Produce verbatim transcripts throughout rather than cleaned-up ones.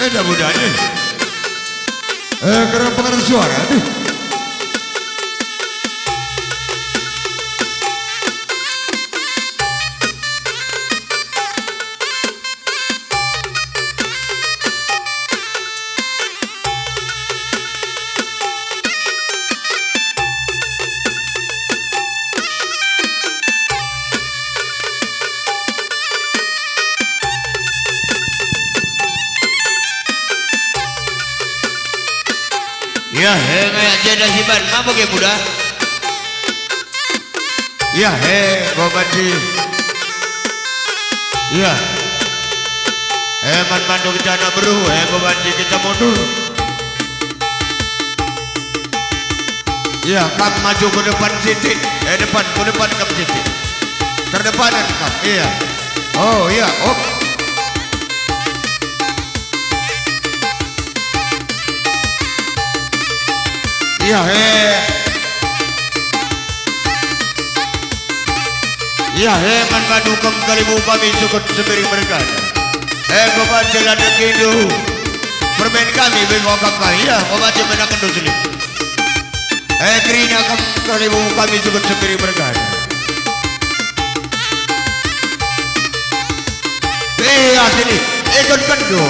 Mudah-mudahan nih. Eh, kurang pengeras suara nih. Ya, he, ngayak jenda siban, maba ge muda? Ya, he, Bapak Haji. Ya. Eh, man bandu kita anak beru, eh, Bapak Haji, kita mundur. Ya, kam maju ke depan sitik. Eh, depan, ke depan kam sitik. Terdepanan kam, iya. Oh, iya, oh. Iya, he. Iya, he, man bandu kam kalimbubu kami sukut Sembiring mergana. Eh, enggo banci la dekindu. Permen kami, bengkok kami. Iya, enggo banci menakenndu sini. Eh, kerina kam kalimbubu kami sukut Sembiring mergana. Iya, sini, ikutkenndu.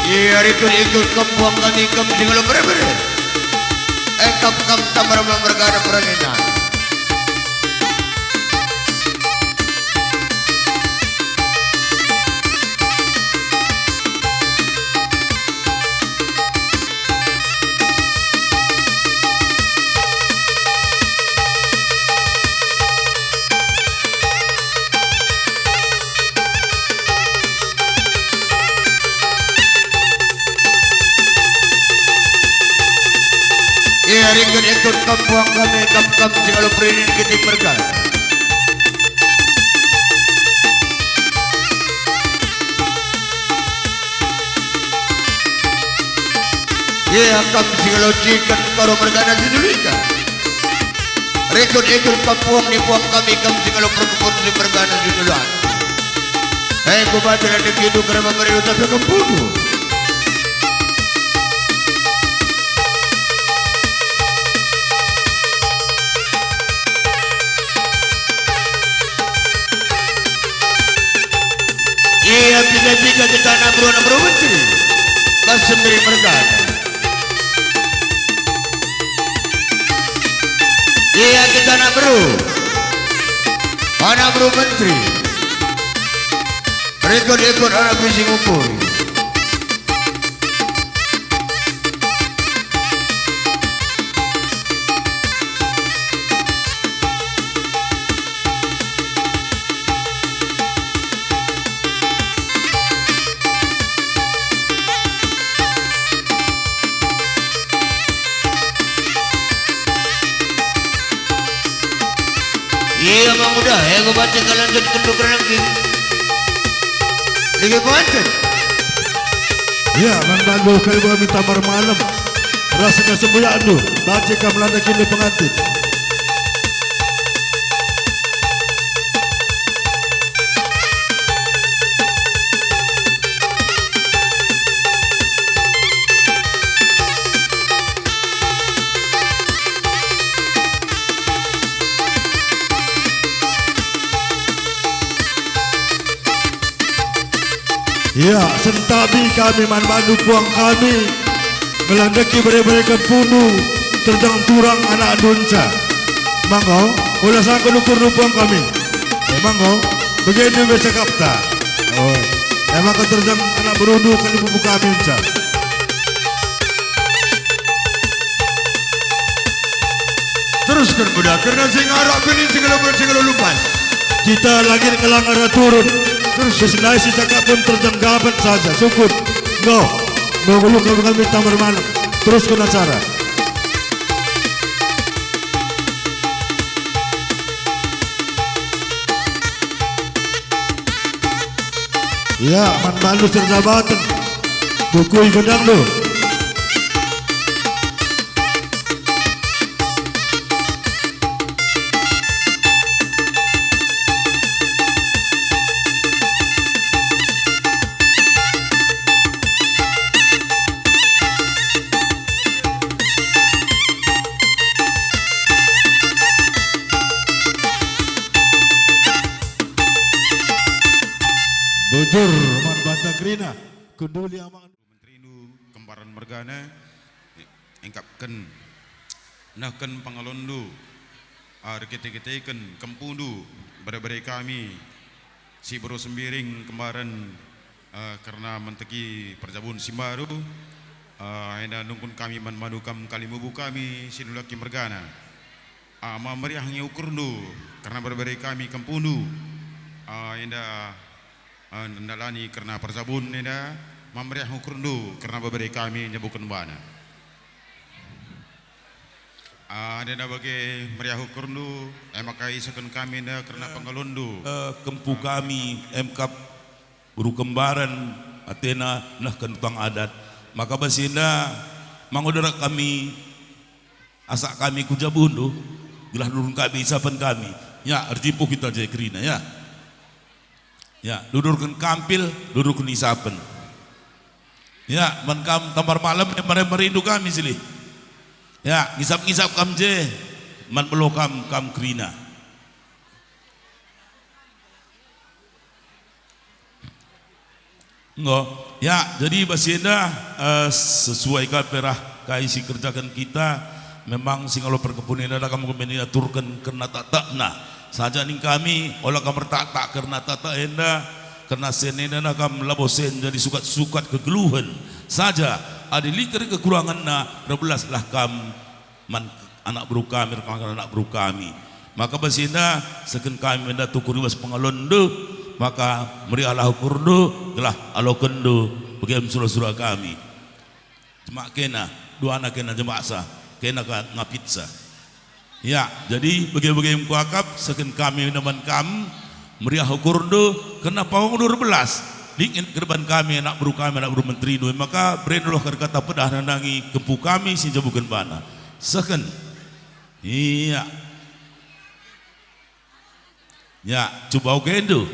Ia rikut-ikut kempuang kami kam singalo bere-bere. Engkap kam tambar mergana perangina. Ia rikut-ikut kempuang kami kam-kam singalo perinin kitik mergana. Ia kam singalo ciken karo mergana si dulika. Rikut-ikut kempuang ni puang kami kam singalo perkempun si mergana si dulak. He, kubaca la dekindu kerna meriu tapi kempundu. Ia piga-piga kita anak beru, anak beru menteri. Bas Sembiring mergana. Ia kita anak beru. Anak beru menteri. Rikut-ikut anak bisi ngumpul. Ia mangudah, enggo banci kalanjut kenndu kerangking. Nige pengantin. Ia, man bandu kalimbubu kami tambar malem. Ras dengan sembuyakndu, banci kam la dekindu pengantin. Ya, sentabi kami man bandu puang kami, ngelandeki bere-bere kempundu, terjeng turang anak dunca. Manggo, ola sangkut ukurndu puang kami. Eh, manggo, begendu be cakapta. Oh, emang terjeng anak berundu kan ibubu kami enca. Terusken, Buda, kerna sing arah benin sing ngalo, sing ngalo lumpas. Kita langit ngelanggar turun. Terus. Sisendai sicakapken terjenggapen saja, sukut. Ngo, ngo ngelu kami, kami tambah malam. Terusken acara. Ya, man bandu serjabaten. Dukui gendangndu. Bujur man banta kerina, kunduli amang. Menterindu kembaran mergana, engkapken, nehken pengalonndu, ah, erkite-kiteken kempundu, bere-bere kami, si Bero Sembiring kembaran, ah, kerna menteki perjabun si mbaru, ah, enda nungkun kami man bandu kam kalimbubu kami, si nulaki mergana. Ah, ma meriah nge ukurndu, kerna bere-bere kami kempundu. Ah, enda, ah, ndalani kerna perjabun enda, ma meriah ukurndu, kerna bere-bere kami njabuken bana. Ah, enda bage meriah ukurndu, e maka isehken kami enda kerna pengalonndu. Eh, kempu kami, emkap beru kembaran, atena nehken utang adat. Maka bas enda, mangoderak kami, asak kami ku jabundu, gelah durun kami isapen kami. Ya, erjimpuh kita je kerina, ya. Ya, dudurken kampil, dudurken isapen. Ya, man kam tambar malem, mare-mare indu kami silih. Ya, ngisap-ngisap kam je, man belo kam, kam kerina. Enggo. Ya, jadi bas enda, eh, sesuai ka pe rah kai si kerjaken kita, memang si ngalo perkebun enda da kam kami aturken kerna taktakna. Saja ning kami, ola kam ertaktak kerna taktak enda, kerna sen enda da kam labo sen jadi sukat-sukat kegeluhen. Saja, adi lit kari kekurangenna, erbelaslah kam man anak beru kami, erkemaken anak beru kami. Maka bas enda, sehken kami enda tukur i bas pengalonndu, maka meriahlah ukurndu, gelah alokenndu, begem sura-sura kami. Jemak kena, duana kena jemaksa, kena ka ngapitsa. Ya, jadi bage-bage kuakap, sehken kami enda man kam, meriah ukurndu, kerna pawangndu erbelas. Lit nge kedeban kami, anak beru kami, anak beru menterindu, maka berendulah kata pedah nandangi kempu kami si njabuken bana. Sehken. Iya. Ya, cuba ogendu.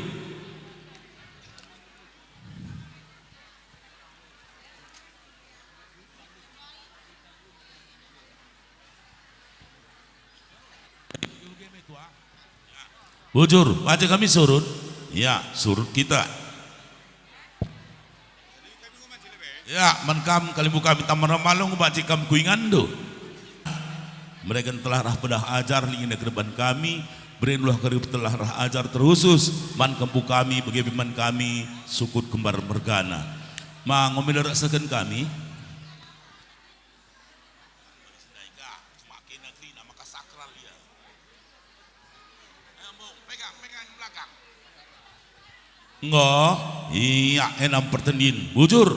Bujur, baca kami surut. Ya, surut kita. Ya, man kam kalimbubu kami tambar malem, banci kam ku inganndu. Mereken telah rah pedah ajar lit nge kedeban kami, berendulah kari telah rah ajar terkhusus man kempu kami, bage pe man kami sukut kembar mergana. Ma ngo mila reh sehken kami. Enggo, iya, enam pertendin, bujur.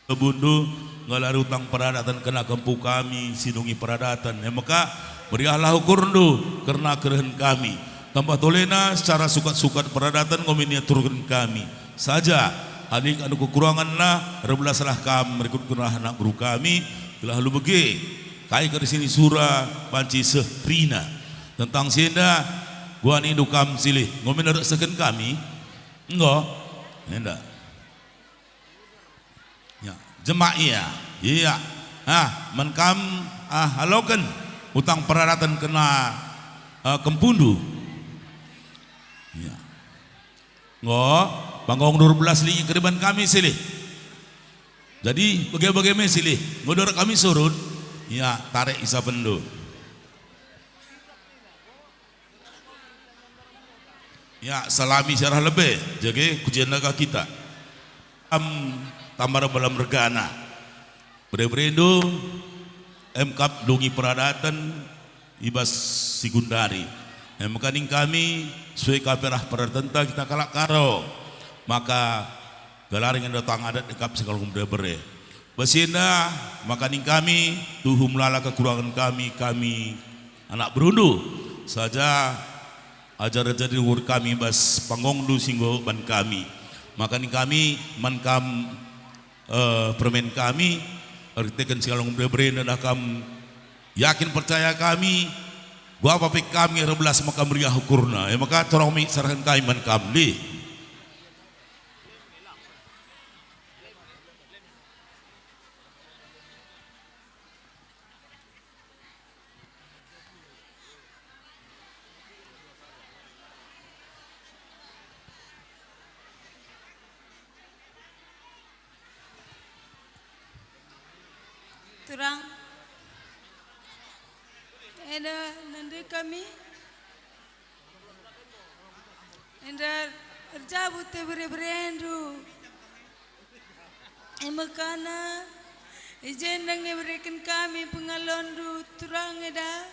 Kebundu, ngalari utang peradaten kerna kempu kami, si nungi peradaten. E maka, meriahlah ukurndu kerna kerehen kami. Tambah tolena secara sukat-sukat peradaten ngo min iaturken kami. Saja, adi lit kekurangenna, erbelaslah kam, rikutkenlah anak beru kami, gelah alu bage, kai kari si nisura banci seh kerina. Tentang si enda, guanindu kam silih, ngo min ereh sehken kami? Enggo? Enda. Ya, jemak ia. Iya. Ah, man kam, ah, aloken utang peradaten kerna, Eh, kempundu. Ya. Ngo, panggung dua belas lingi keriban kami silih. Jadi, bage-bage me silih. Ngo, dora kami surut. Ya, tarik isapenndu. Ya, salami si arah lebe, jage ku jenda ka kita. Am tambar balam regana. Bere-berendu, emkap dungi peradaten i bas sigundari. Em maka ning kami, sue ka pe arah peradenta kita kalak Karo. Maka gelari nge datang adat ekap si kalung bere-bere. Bas enda, maka ning kami, tuhu melala kekurangen kami, kami anak berundu. Saja ajar-ajar di ukur kami bas panggongndu si enggo ban kami. Maka ning kami, man kam, eh, permen kami, erkiteken si kalung bere-bere enda kam yakin percaya kami, guapa pe kami erbelas maka meriah ukurna. E maka torang mi serahken kami man kam, ndih. Turang. Enda nande kami. Enda erjabu te bere-berendu. E mekana, i jenda nge bereken kami pengalonndu turang eda.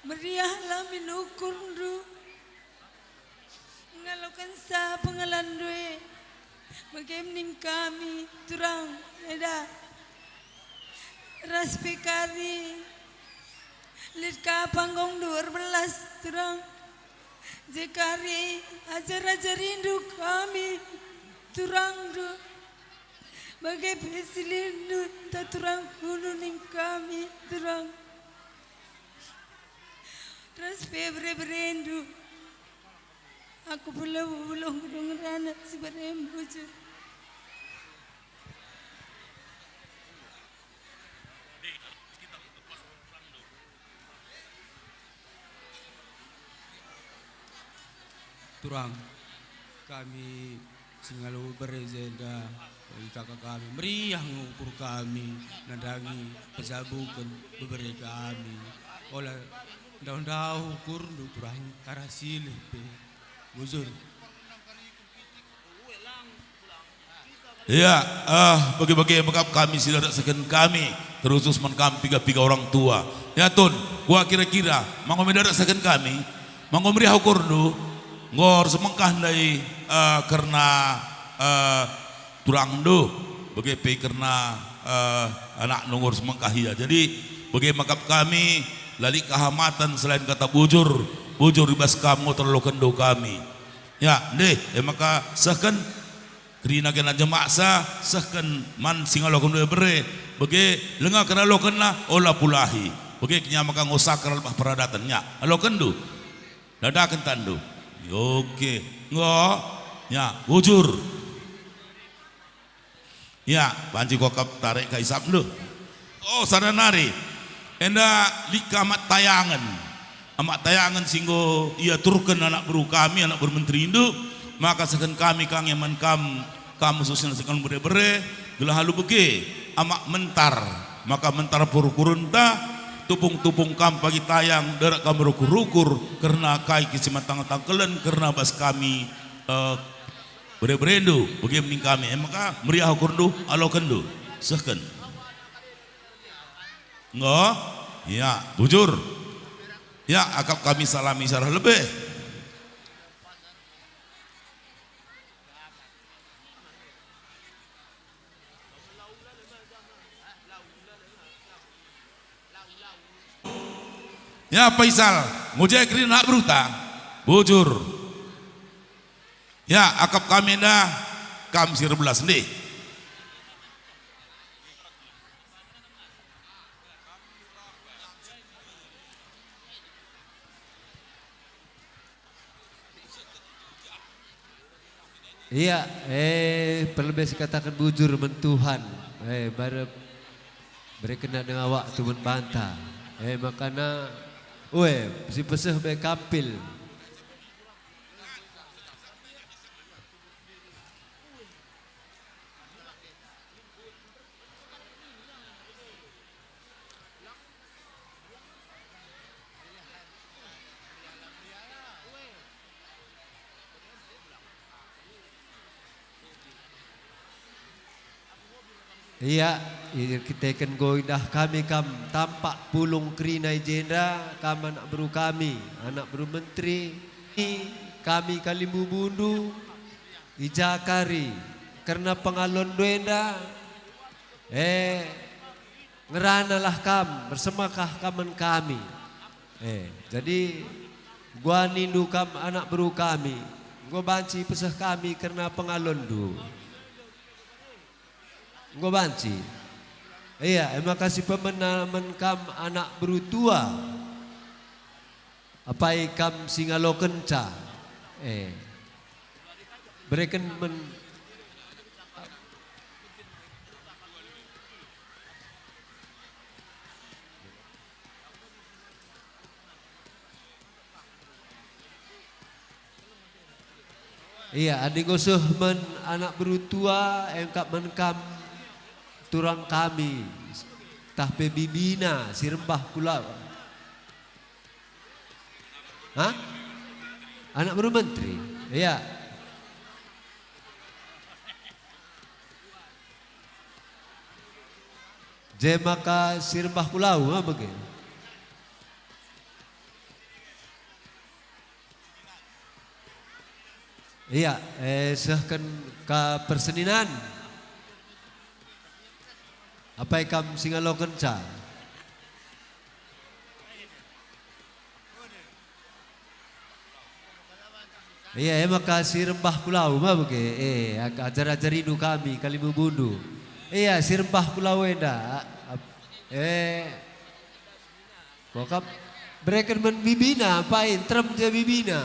Meriahlah min ukurndu. Ngalokensa pengalonndu e, bage ning kami turang eda. Ras pe kari, lit ka panggongndu erbelas turang. Jekari ajar-ajarindu kami turangndu. Bage pe silihndu ntah turang kunu ning kami turang. Ras pe bere-berendu. Aku pula bubulung gedung ranak si barem bujur. Turang, kami si ngalo bere jenda, ikaka kami, meriah nge ukur kami, nandangi pejabuken bebere kami. Ola ndauh-ndauh ukurndu turang, arah silih pe. Bujur. Ya, eh, bage-bage mekap kami si darat seken kami, terkhusus man kam piga-piga orang tua. Ya, Tun, gua kira-kira, manggo me darat seken kami, manggo meriah ukurndu, enggo ersemengkah ndai, eh, kerna, eh, turangndu, bage pe kerna, eh, anakndu enggo ersemengkah ia. Jadi, bage mekap kami, la lit kehamatan selain kata bujur, bujur i bas kam enggo terlokenndu kami. Ya, ndeh, e maka sehken kerina kena jemaksa, sehken man si ngaloken bere-bere, bage langa kena alokenna, ola pulahi. Bage kenya maka enggo sakral bah peradaten, ya, alokenndu. Dadaken tanndu. Oke, enggo, ya, bujur. Ya, banci kuakap tarik ka isapndu. Oh, sada nari. Enda lit ka amat tayangen. Amat tayangen si enggo iaturken anak beru kami, anak beru menterindu, maka sehken kami ka nge man kam, kam khususna sehken bere-bere, gelah alu bage, amak mentar, maka mentar perukurenta, tupung-tupung kam pagi tayang, darat kam merukur-ukur, kerna kai kesimatang-tangkelen, kerna bas kami, eh, Bere-berendu, bage ning kami, e maka meriah ukurndu, alokenndu, sehken. Enggo? Ya, bujur. Ya, akap kami salami si arah lebe. Ya, Faisal, ngujai kerina anak beruta. Bujur. Ya, akap kami enda, kam si erbelas ndeh. Ia, eh, perlebe sikataken bujur man Tuhan. Eh, bare-, berekenna denga waktu man banta. Eh, makana Ue, si peseh be kampil. Ia, erkiteken enggo idah kami kam tampak pulung kerina i jenda, kam anak beru kami, anak beru menteri, kami kalimbubundu, i ja kari kerna pengalonndu enda, eh, ngeranalah kam, ersemakah kam man kami. Eh, jadi, enggo nindu kam anak beru kami, enggo banci peseh kami kerna pengalonndu. Enggo banci. Ia, e maka si pemena man kam anak beru tua. Apai kam si ngalokenca? Eh. Bereken men-, Ia, adi enggo seh man anak beru tua, engkap man kam turang kami, tah pe bibina si rembah ku lau. Hah? Anak beru menteri? Ia. Je maka si rembah ku lau, ma bage? Ia, eh, sehken ka perseninan. Apai kam si ngalokenca? Ia, e maka si rembah ku lau, ma bage? Eh, ag-, ajar-ajarindu kami, kalimbubundu. Ia, si rembah ku lau enda. A-, ap-, eh, Kok bereken man bibina, apai nterem je bibina.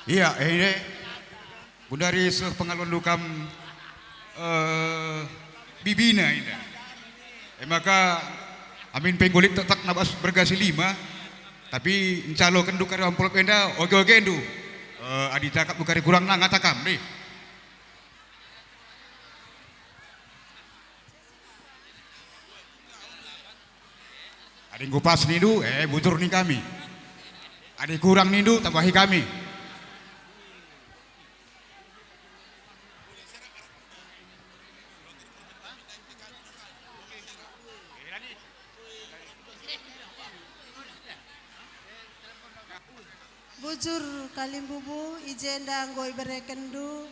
Ia, eh, gundari seh pengalonndu kam, eh, bibina enda. E maka, amin pe enggo lit taktakna bas berga si lima, tapi ncalokenndu kari amplop enda, oge-ogendu. Eh, adi cakapndu kari kurangna, ngata kam deh. Adi enggo pas nindu, eh, bujur ning kami. Adi kurang nindu, tambahi kami. Bujur kalimbubu, i jenda enggo iberekenndu.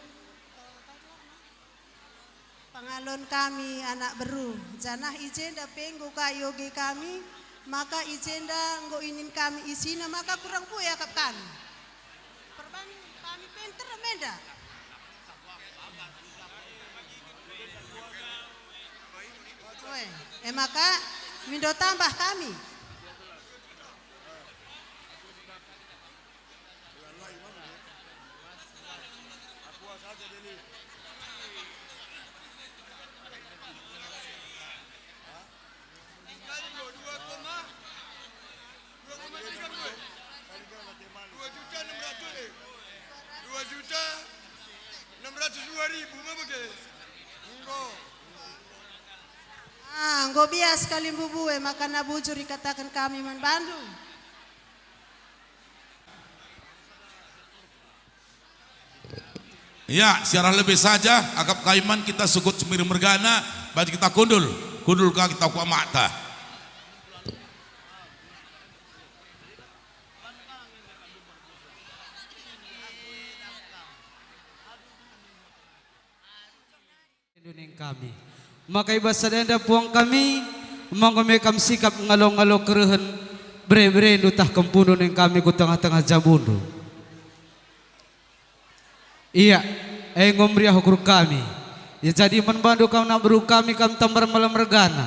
Pengalon kami anak beru, janah i jenda pe enggo ka ioge kami, maka i jenda enggo inin kami isina, maka kurang bue akap kami. Perbahan kami pe nterem enda. Oe, e maka mindo tambah kami. Dua juta enam ratus, eh. Dua juta enam ratus dua ribu, ma bage? Enggo. Ah, enggo bias kalimbubu e, maka na bujur ikataken kami man bandu. Ya, siarah lebe saja, akap kaiman kita sukut semir mergana, banci kita kundul, kundul ka kita ku amata. Enda ning kami. Maka i bas sada enda puang kami, manggo me kam sikap ngalo-ngalo kerehen bere-berendu tah kempundu ning kami ku tengah-tengah jabundu. Ia, enggo meriah ukur kami. Ia jadi man bandu kam anak beru kami kam tambar malam mergana.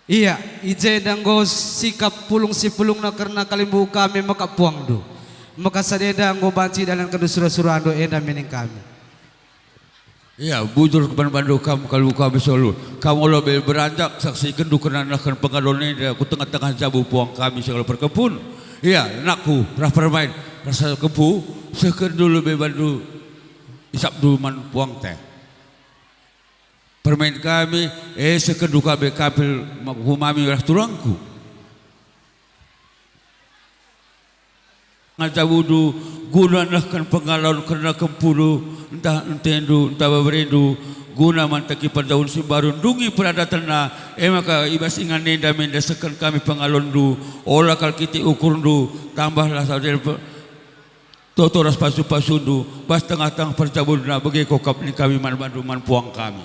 Ia, i jenda enggo sikap pulung si pulungna kerna kalimbubu kami maka puangndu. Maka sada enda enggo banci idalankenndu sura-surandu enda mining kami. Ia, bujur man bandu kam kalu kami solu. Kam ola be beranjak, saksikenndu kerna nehken pengalon enda ku tengah-tengah jabu puang kami si ngalo perkempun. Ia, nakku, rah permain, rasa kempu, sehkenndu lebe bandu isapndu man puangta. Permain kami, e sehkenndu ka be kapil ma-, ku mami rah turangku. Ngajabundu guna nehken pengalon kerna kempundu, ntah entendu, ntah beberendu, guna manteki perjabun si mbaru ndungi peradatenna, e maka i bas ingan enda me enda sehken kami pengalonndu, ola kal kitik ukurndu, tambahlah saudara pe-, toto ras pasu-pasundu, bas tengah-tengah perjabunna bage kokap ning kami man bandu man puang kami.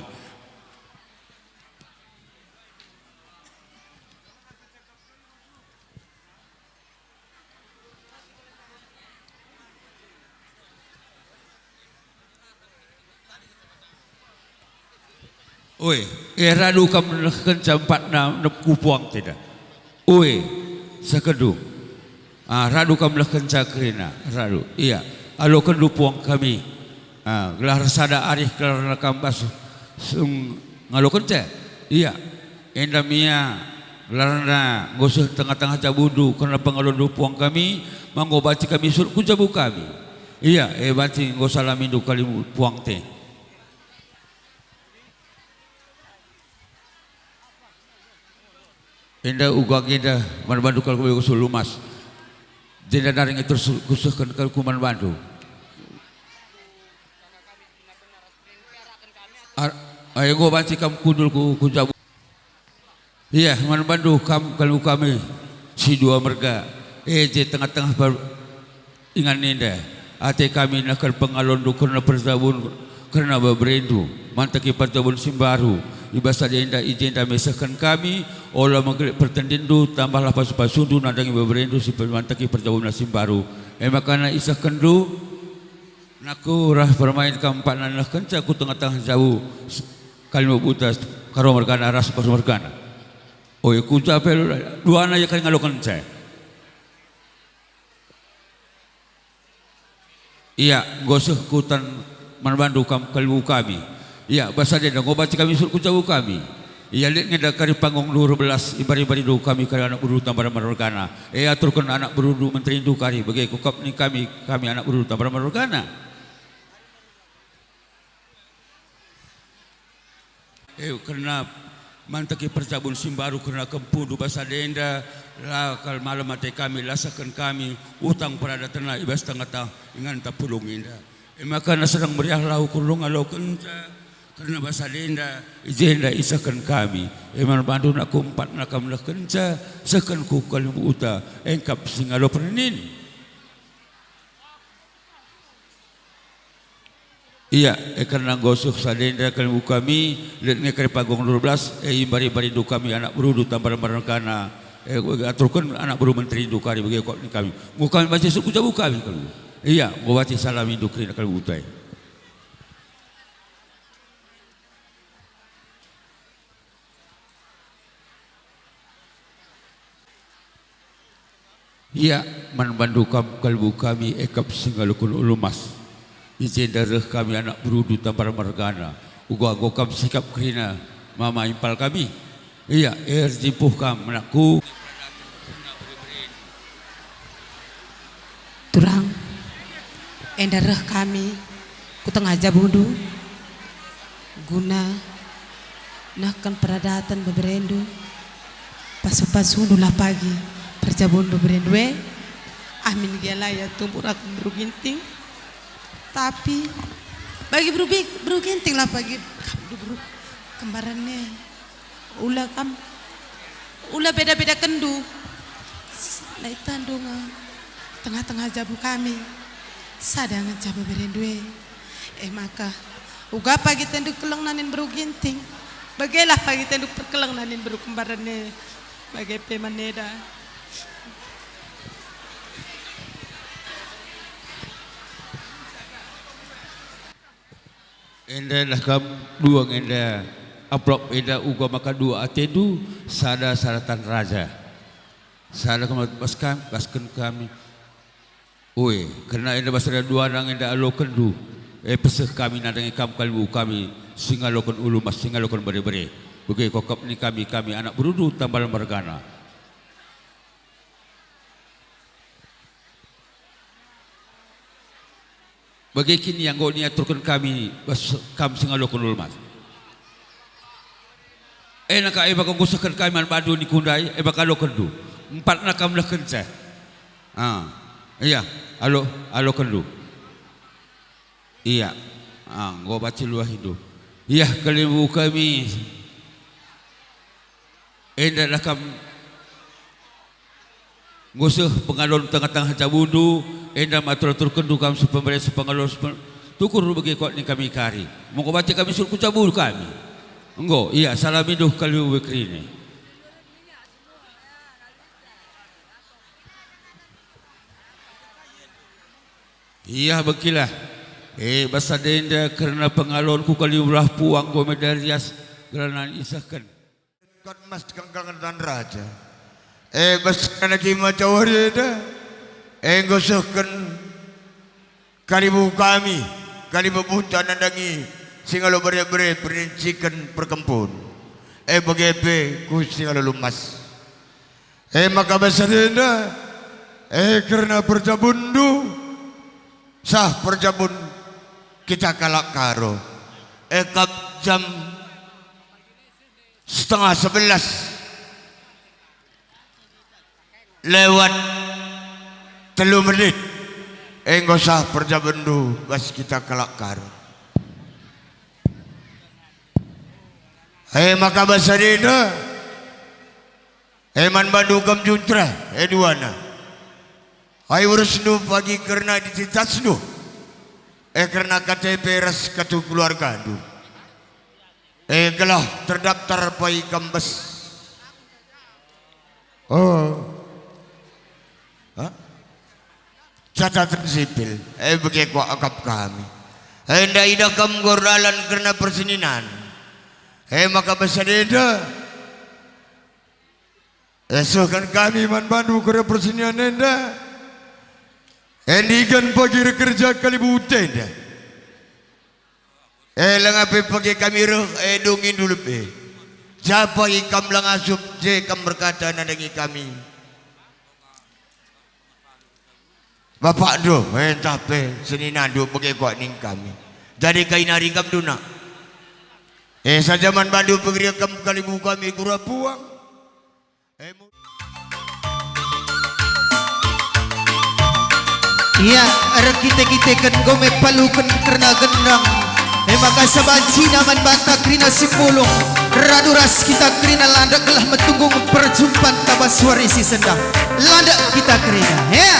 Oi, e radu kam nehkenca empatna nep ku puangta enda. Oi, sehkenndu. Ah, radu kam nehkenca kerina, radu. Ia, alokenndu puang kami. Ah, gelah ersada arih gelarna kam bas sung ngalokenca. Ia, enda me ia gelarna enggo seh tengah-tengah jabundu kerna pengalonndu puang kami, ma enggo banci kami surut ku jabu kami. Ia, e banci enggo salamindu kalimbubu puangta. Enda uga nge enda man bandu kalak bego sulu mas. Jenda nari nge terus kusehken kalku man bandu. Ar-, ai enggo banci kam kundul ku, ku jabu. Ia, man bandu kam kalak kami si dua merga, e je tengah-tengah per-, Ingan enda, ate kami nehken pengalonndu kerna perjabun, kerna beberendu, manteki perjabun si mbaru. I bas sada enda i jenda mesehken kami, ola menggelik pertendinndu, tambahlah pasu-pasundu nandangi beberendu si pe-, manteki perjabunna si mbaru. E maka isehkenndu, nakku rah permain kam empatna nehkenca ku tengah-tengah jabu s-, kalimbubuta karo mergana ras pasu mergana. Oi, ku ja pe duana ia kari ngalokenca. Ia, enggo seh kutan man bandu kam kalimbubu kami. Ia, bas sada enda enggo banci kami surut ku jabu kami. Ia, lit nge enda kari panggung dua belas, imbar-imbarindu kami kari anak berundu tambar mergana. E, aturken anak berundu menterindu kari, bage kukap ning kami, kami anak berundu tambar mergana. E, kerna manteki perjabun si mbaru kerna kempundu bas sada enda, la kal malem ate kami, la sehken kami utang peradatenna i bas tengah-tengah inganta pulung enda. E maka sedang meriahlah ukur ngalokenca kerna bas sada enda, i jenda isehken kami. E man bandu nakku empatna kam nehkenca, sehken ku kalimbubuta, engkap si ngalo pernin. Ia, e kerna enggo seh sada enda kalimbubu kami, lit nge kari panggung dua belas, e imbar-imbarindu kami anak berundu tambar mergana, e, aturken anak berundu menterindu kari bage kukap ning kami. Enggo kami banci surut ku jabu kami kalimbubu. Ia, enggo banci salamindu kerina kalimbubuta e. Ia, man bandu kam kalimbubu kami engkap si ngaloken ulu mas. I jenda reh kami anak berundu tambar mergana, uga enggo kam sikap kerina mama impal kami. Ia, erjimpuh kam, anakku. Turang, enda reh kami ku tengah jabundu, guna nehken peradaten beberendu, pasu-pasundulah pagi perjabun beberendu e, amin gia la ia tumbuk raken beru Ginting. Tapi bagi beru Bi-, beru Gintinglah pagi kam beru kembaren e. Ula kam, ula beda-bedakenndu. Sala itandu nge tengah-tengah jabu kami. Sada ngenca beberendu e. E maka, uga pagi tendu keleng nanin beru Ginting, bagelah pagi tendu perkeleng nanin beru kembaren e. Bage pe man eda. Enda lah kam dua nge enda, amplop enda uga maka dua atendu, sada saratan raja. Sada kam bas kam, basken kami. Ue, kerna enda bas sada duana nge enda alokenndu. E, peseh kami nandangi kam kalimbubu kami, si ngaloken ulu mas, si ngaloken bere-bere. Bage kuakap nina kami, kami anak berundu Tambal mergana. Bage kin ia enggo niaturken kami bas kam si ngaloken ulu mas. E naka, e maka ngusehken kami man bandu ningku ndai, e maka alokenndu. Empatna kam nehkenca. Ah, iya, alo-, alokenndu. Iya. Ah, enggo banci luahindu. Iya, kalimbubu kami. Enda lah kam nguseh pengalon tengah-tengah jabundu, enda matur-aturkenndu kam seh pemere seh pengalon seh pen-, tukur bage kuakap nina kami kari. Mengko banci kami surut ku jabu kami. Enggo, iya, salamindu kalimbubu kerina. Iya, bengkilah. E, bas sada enda kerna pengalonku kalimbubu puang enggo me darias gelarna isehken. Kat mas kengkang tan raja. E, bas anak i macawari enda. E, enggo sehken kalimbubu kami, kalimbubu bunta nandangi si ngalo bere-bere perinciken perkempun. E, bage pe ku si ngalo ulu mas. E maka bas sada enda, e kerna perjabunndu, sah perjabun kita kalak Karo. E kap jam setengah sebelas lewat telu menit, enggo sah perjabunndu bas kita kalak Karo. E maka bas sada enda, e man bandu kam Juntra, e duana. Ai urusndu pagi kerna identitasndu, e kerna K T P ras kartu keluargandu. E gelah terdaftar pai kam bas. Oh. Hah? Catatan sipil, e bage kuakap kami. Enda idah kam enggo erdalan kerna perseninan. E maka bas sada enda, e sehken kami man bandu kerna perseninan enda. E ndigan pagi erkerja kalimbubu enda. E langa pe pagi kami reh, e dungindu lebe. Japa i kam la ngasup, je kam erkata nandangi kami. Bapakndu, e ntah pe seninandu bage kuakap nina kami. Jadi kai nari kam duna. E saja man bandu pegeri kam kalimbubu kami kura puang. Ia erkite-kiteken enggo me paluken kerna gendang. E maka sabancina man banta kerina si pulung, radu ras kita kerina landek gelah metunggung perjumpan taba suari si sendah. Landek kita kerina, ya.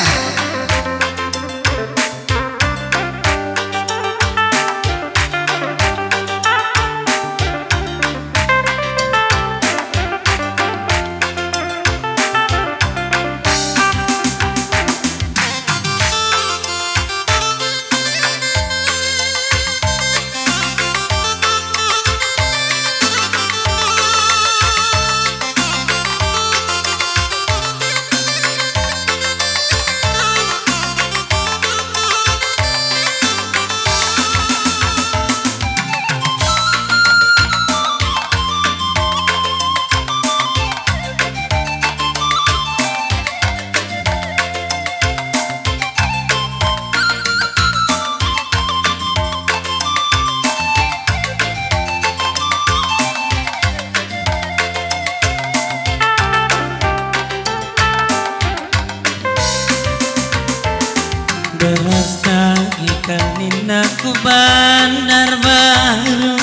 Beras tagi kal nina ku Bandarbaru,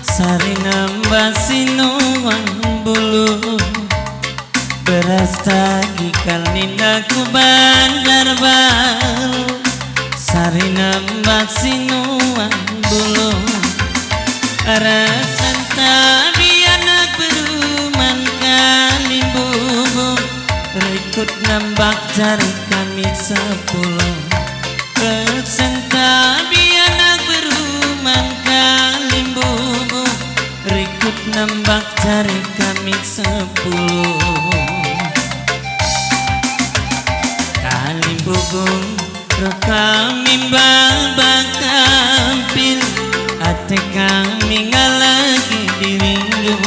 sari nambah sinuan bulu. Beras tagi kal nina ku Bandarbaru, sari nambah sinuan bulu. Resen tabi anak beru man kalimbubu, rikut nambah jari kami sepuluh. Resen tabi anak beru man kalimbubu, rikut nambah jari kami sepuluh. Kalimbubu, reh kami mbaba kam, Kami ngalegi dirindu,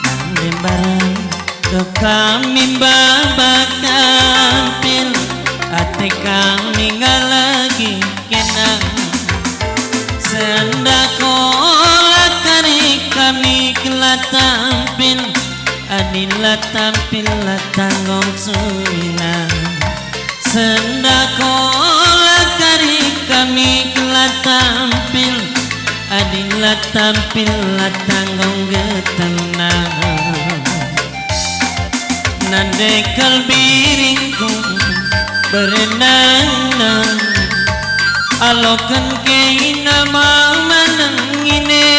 nande mbarang doh kami baba kampil, ate kami ngalegi kena. Sendah kola kari kami kela tampil, adi la tampil la tanggung suina. Sendah kola kari kami kela tampil, adi la tampil la tanggung getenna. Nande kal biringku berenang-nang, aloken kena mama nangine.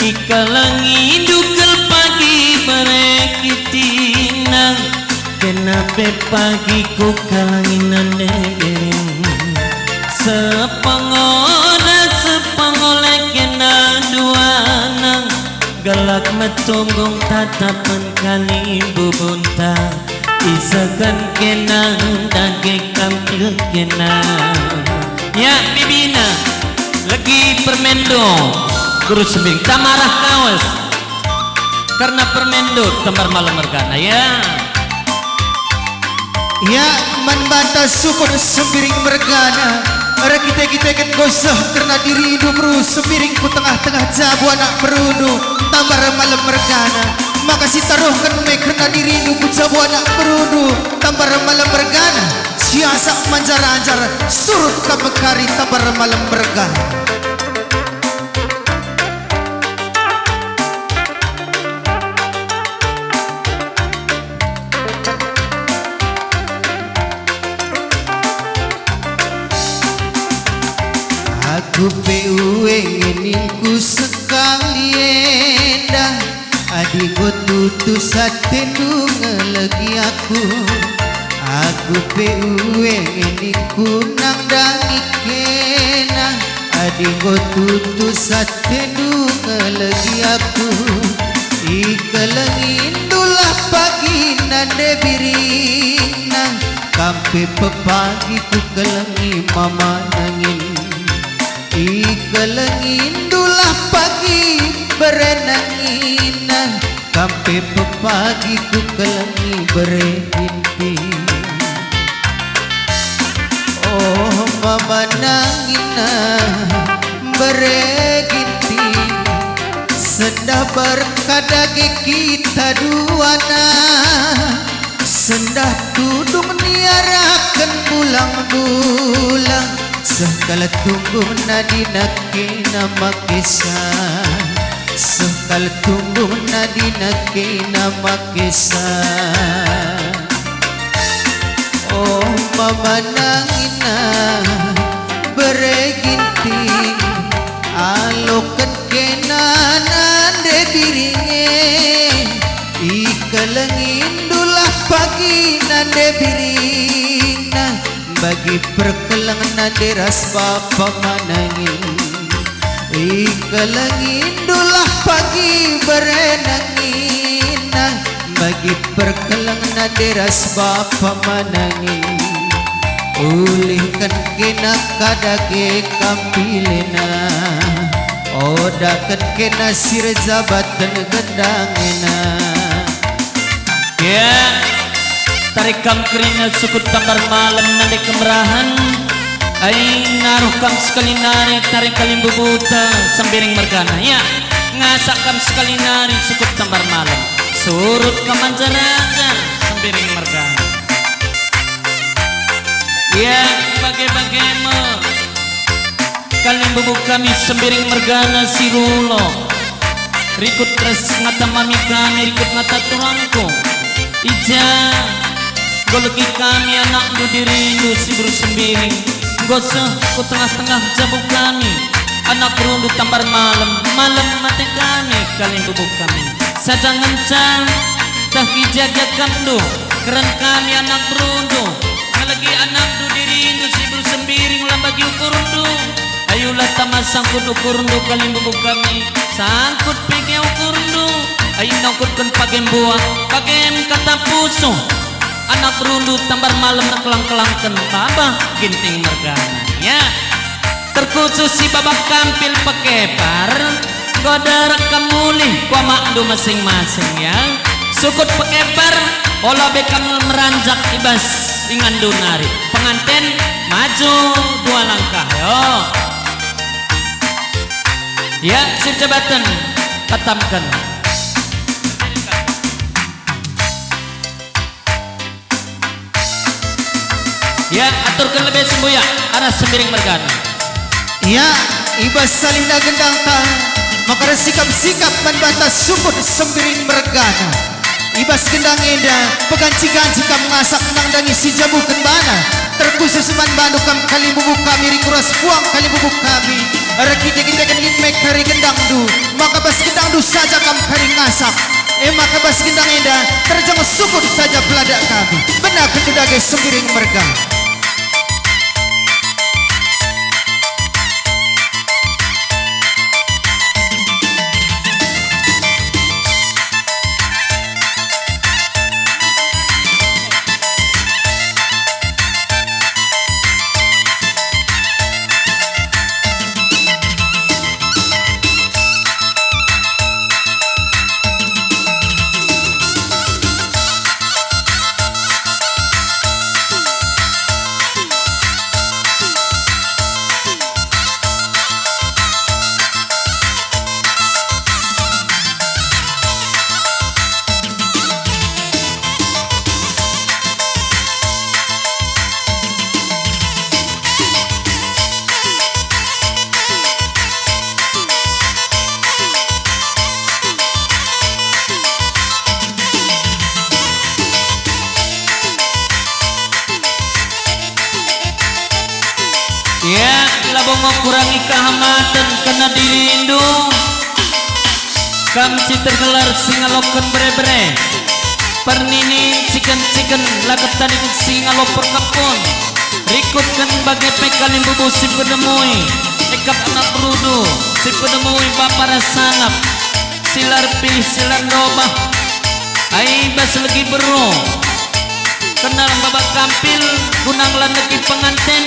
Ikalengindu kal pagi bere kitina, kena pe pagi kukalengi nande biring. Sepengoda sepengole kena duana, gelak metunggung tatapen kalimbubunta. Iseken kena dage kampil kena. Ya, bibina. Legi permendo. Guru Sembing. Tamarah kawes. Karena permendo tambar malem mergana, ya. Ya, man banta sukut Sembiring mergana. Erkite-kiteken goseh kerna dirindu beru Sembiring ku tengah-tengah jabu anak berundu tambar malem mergana. Maka sitaruhken me kerna dirindu ku jabu anak berundu tambar malem mergana. Siasak manjar-anjar surut ka mekari tambar malem mergana. Aku pe ueng ningku sekali enda, adi enggo tutus atendu ngelegi aku. Aku pe ueng ningku nandangi kena, adi enggo tutus atendu ngelegi aku. Ikelengindulah pagi nande biringna, kam pe pepagi kukelengi mama nangin. Ikelengindulah pagi bere nangina, kam pe pepagi kukelengi bere ginting. Oh, mama nangina, bere ginting, sendah berkat dage kita duana. Sendah tudung niaraken bulang-bulang, seh kal tunggung nadina kena makesa, seh kal tunggung nadina kena makesa. Oh, mama nangina, bere ginting, aloken kena nande biringe. Ikelengindulah pagi nande biringna, bagi perkeleng nande ras bapa manangin. Ikelengindulah pagi bere nangina, bagi perkeleng nande ras bapa manangin. Ulihken kena ka dage kampilena, odaken kena si erjabaten gendangena. Ya, tarik kam kerina sukut tambar malem nande kemerahen. Ai, naruh kam sekali nari tarik kalimbubuta Sembiring mergana. Ya, ngasak kam sekali nari sukut tambar malem. Surut kam manjar-anjar Sembiring mergana. Ya, bage-bage me. Kalimbubu kami Sembiring mergana si rulo. Rikut ras ngata mami kami, rikut ngata turangku. I ja, enggo legi kami anakndu dirindu si beru Sembiring. Enggo seh ku tengah-tengah jabu kami, anak berundu tambar malem, malem mate kami, kalimbubu kami. Sada ngenca, tah i ja gia kamndu, keren kami anak berundu. Ngelegi anakndu dirindu si beru Sembiring la bagi ukurndu. Ayu la tama sangkut ukurndu kalimbubu kami, sangkut pe gia ukurndu. Ayu nangkutken page mbuak, page kata pusuh. Anak berundu tambar malem erkelang-kelangken babah Ginting mergana. Ya. Terkhusus si babak kampil pekepar, enggo derek kam mulih ku amakndu masing-masing, ya. Sukut pekepar, ola be kam meranjak i bas inganndu nari. Penganten, maju dua langkah, yo. Ya, sirjabaten, tatamken. Ya, aturken lebe sembuyak arah Sembiring mergana. Ya, i bas salihna gendangta, maka ersikap-sikap man banta sukut Sembiring mergana. I bas gendang enda, peganci-ganci kam ngasak nandangi si njabuken bana, terkhusus man bandu kam kalimbubu kami, rikut ras puang kalimbubu kami, erkite-kiteken lit me kari gendangndu, maka bas gendangndu saja kam kari ngasak. E maka bas gendang enda terjeng sukut saja peladak kami. Benaken dage Sembiring merga. Ya, labo ngurangi kehamaten kena dirindu. Kam si tergelar si ngaloken bere-bere, perninin ciken-ciken, la ketading si ngalo perkempun, rikutken bage pe kalimbubu si pedemui, ekap anak berudu si pedemui bapa ras anak, si la erpilih si la ndobah, ai bas legi beru. Kena babak kampil guna ngelandeki penganten,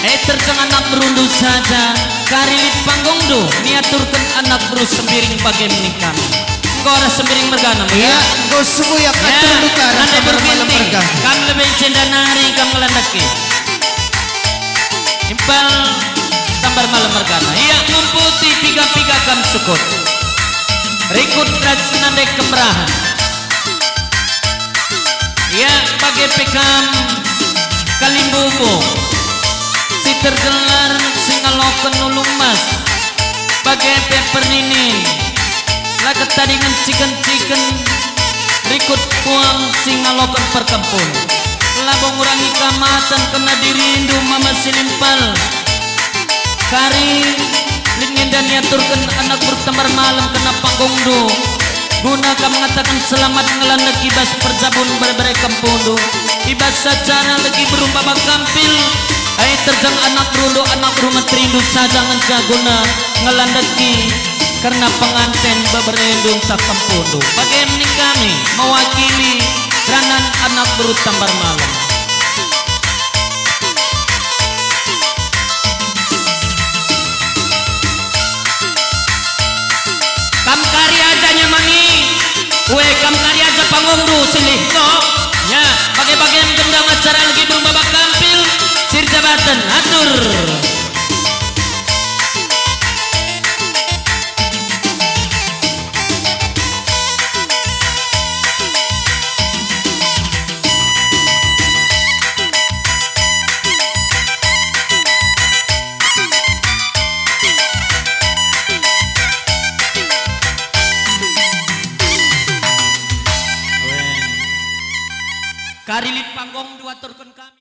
e terjeng anak berundu saja, kari lit panggungndu, niaturken anak beru Sembiring bage me kami. Enggo arah Sembiring mergana, ya? Ya, enggo sembuyak. Ya, atur duka arah nande Tambar Malem berginting, mergana. Kam lebe jenda nari kam ngelandeki. Impal Tambar Malem mergana. Ia ngumputi piga-piga kam sukut. Rikut ras nande kemerahan. Ia bage pe kam kalimbubu si tergelar si ngaloken ulu emas, bage pe perninin, la ketadingen ciken-ciken, rikut puang si ngaloken perkempun. Labo ngurangi kehamaten kena dirindu mama si limpal. Kari lit nge enda niaturken anak beru Tambar Malem kena panggungndu, guna kam ngataken selamat ngelandeki bas perjabun bere-bere kempundu. I bas acara legi beru babak kampil, ai terjeng anak berundu, anak beru menterindu saja ngenca guna ngelandeki kerna penganten beberendu ntah kempundu. Bage me kami mewakili ranan anak beru Tambar Malem. Kam kari aja nyamani, we kam kari aja pangungndu silih to. Ya, bage-bage gendang acara legi beru babak kampil, sirjabaten, atur. Kari lit panggung dua turkun.